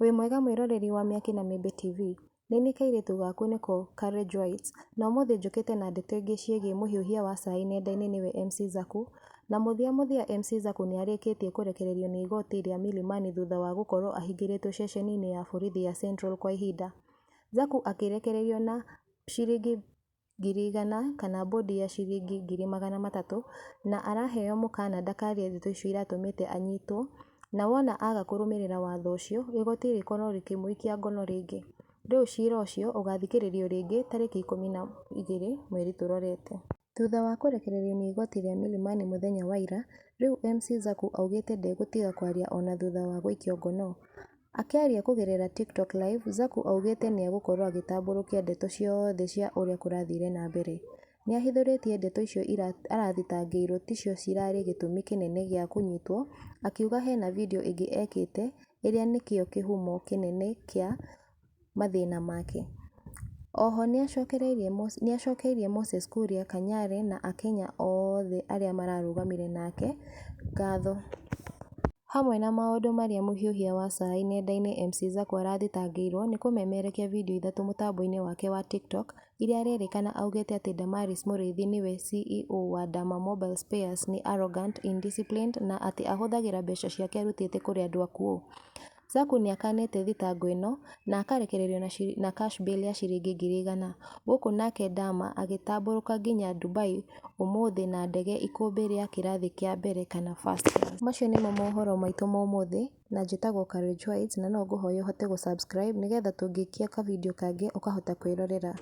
Wĩ mwega mwĩroreri wa Mĩaki na Mĩmbi TV, nĩ niĩ kairĩtu gaku nĩko Courage White, na ũmũthĩ njũkĩte na ndeto ingĩ ciĩgiĩ mũhiũhia wa cai nenda-inĩ nĩwe MC Zaku, na mũthia mũthia MC Zaku nĩarĩkĩtie kũrekererio nĩ igoti rĩa Milimani thutha wa gũkorwo ahingĩrĩtwo ceceni-inĩ ya borithi ya Central kwa ihinda. Zaku akĩrekererio na ciringi 100,000 kana bodi ya ciringi 300,000 na araheo mũkana ndakarie ndeto icio iratũmĩte anyitwo, na wona aga kũrũmĩrĩra watho ũcio igoti rĩkorwo rĩkĩmũikia ngono rĩngĩ. Rĩu cira ũcio ũgathikĩrĩrio rĩngĩ tarĩki 12 mweri tũrorete. Thutha wa kũrekererio nĩ igoti rĩa Milimani mũthenya wa ira, rĩu MC Zaku augĩte ndegũtiga kwaria ona thutha wa gũikio ngono. Akĩaria kũgerera TikTok live, Zaku augĩte nĩegũkorwo agĩtambũrũkia ndeto ciothe cia ũrĩa kũrathire na mbere. Nĩahithũrĩtie ndeto icio arathitangĩirwo ticio cirarĩ gĩtũmi kĩnene gĩa kũnyitwo, akiuga hena video ĩngĩ ekĩte ĩrĩa nĩkĩo kĩhumo kĩnene kĩa mathĩna make. Oho nĩacokeirie Moses Kuria, Kanyari na akenya othe arĩa mararũgamire nake ngatho. Hamwe na maũndũ marĩa mũhiũhia wa cai nenda-inĩ MC Zaku arathitangĩirwo nĩ kũmemerekia video ithatũ mũtambo-inĩ wake wa TikTok iria arerĩkana augĩte atĩ Damaris Muriithi nĩwe CEO wa Dama Mobile Spares nĩ arrogant, indisciplined na atĩ ahũthagĩra mbeca ciake arutĩte kũrĩ andũ akuũ. Zaku nĩakanĩte thitango ĩno na akarekererio na cash bail ya ciringi 100,000. Gũkũ nake Dama agĩtambũrũka nginya Dubai ũmũthĩ na ndege ikũmbĩ rĩa kĩrathi kĩa mbere kana first class. Macio nĩmo mohoro maitũ ma ũmũthĩ na njĩtagwo Courage White na no ngũhoye ũhote gũ subscribe nĩgetha tũngĩikia ka video kangĩ ũkahota kwĩrorera.